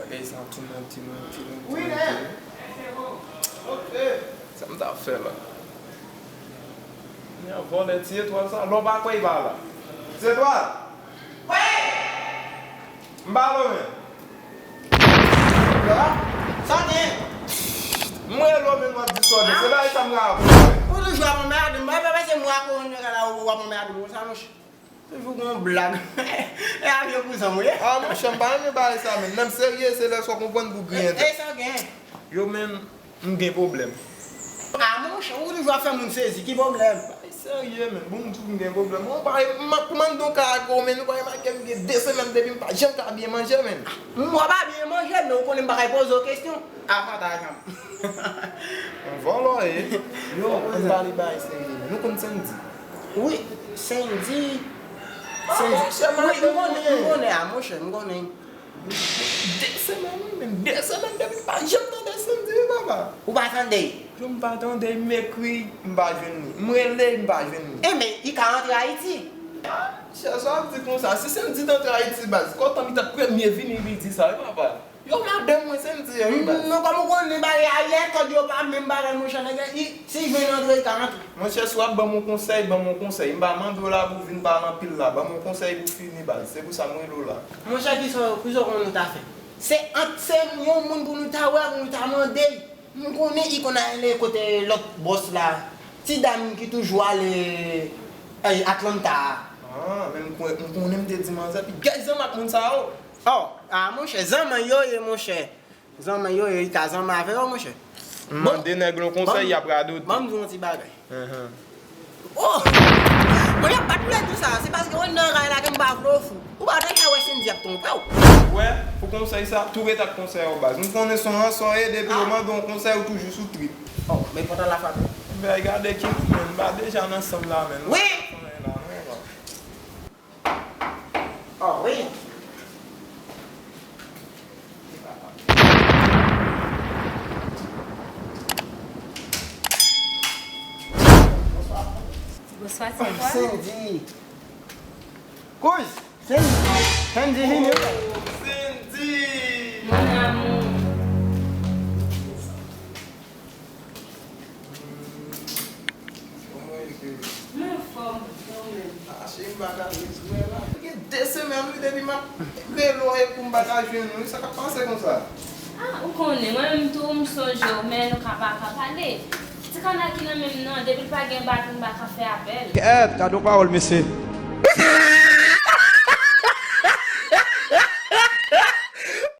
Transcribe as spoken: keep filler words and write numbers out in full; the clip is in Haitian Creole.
Bagay sa tou manti, manti, manti, manti. Sa m ta fè la? Nèg vòlè ti etwal sa, lè w pa kwè l pa la. Ti etwal! Wi! M pa lò men. Sa gen? M rele w men w ap di sa w gen. Se bagay sa m ka rakonte. Ou toujou ap anmède m. Mwen pa panse mwen ak ou nan kay la ou ap anmède m konsa monchè. Toujou gon blag. E avyon kouzan mwen ye. Ah monchè, m pa renmen bagay sa menm. Nan m serye, se lè sa w konprann pou griyen tèt. E sa gen? Yo menm, m gen pwoblèm. Ah monchè, ou toujou ap fè moun sezi, ki pwoblèm? Bagay serye menm. Bon, m di w m gen pwoblèm. Bon, bagay, m ap mande yon kaka w menm, ou pa remake m gen de semèn depi m pa janm ka byen manje menm. M wè w pa byen manje, men ou konnen m pa ka poze w kesyon. Avantaj an. Yon vòlò ye. Yo, ann pale bagay serye. Nou konn Sendy? Wi, Sendy. Sendy. Wi, m konnen, m konnen, a monchè, m konnen. De semèn, wi, menm de semèn depi m pa janm tande Sendy, wi, papa. Ou pa tande? Yo, m pa tande, m ekri, m pa jwenn li. M rele, m pa jwenn li. Enben, li ka antre Ayiti. Chè, sa w ap di konsa? Si Sendy t antre Ayiti, baz, kontan li t ap premye vini, li di sa, wi, papa. Yo, madanm mwen, Sendy, wi, baz. Non, kòm ou konnen bagay ayè, kòd yo pa menm bagay, monchè, nèg la, i, si jwenn antre, i ka antre. Monchè, si w ap ban m yon konsèy, ban m yon konsèy. M pa mande w la pou w vin pale anpil la. Ban m yon konsèy pou fini, baz. Se pou sa m rele w la. Monchè, kisa, kisa w konn nou ta fè? Se ant se yon moun pou nou ta wè, pou nou ta mande. M konnen i konn ale kote lòt bòs la. Ti dam ki toujou ale, eh, Atlanta a. Ah, men m konnen, m konnen m te di manzè, pi gay zanmi ak moun sa yo. Oh, ah, monchè, zanmi yo ye, monchè. Zanmi yo ye, i ka zanmi avè yo, monchè. M mande nèg yo konsèy, y ap radote. Ban m di w yon ti bagay. Oh! Mwen ap bat pou lè di sa, se paske w nan kay la ke m pa vle w fou. Ou pa deja wè Sendy ap twonpe w. Wè, pou konsèy sa, tou ret ak konsèy ou baz. M konnen se yon ransò w ye, depi yo mande w yon konsèy, ou toujou sou trip. Oh, men pòt la frape. Bèy, gade ki nou menm, m pa deja nan sanm la menm. Wi! Oh, wi. Bonswa, Sendy. Kouy, Sendy. Sendy vini. Oh, Sendy. Mon amour. Mwen anfòm, e ou menm? Ah, cheri, m pa ka ret wè la. Gen de semèn, wi, depi m ap rele w e pou m pa ka jwenn ou, wi, sa k ap pase konsa? Ah, ou konnen, mwen menm tou, m sonje w, men nou ka pa ka pale. Ti kana ki nan men m nan, depi l pa gen batri, m pa ka fè apèl. Kèt, gade yon pawòl, mesye.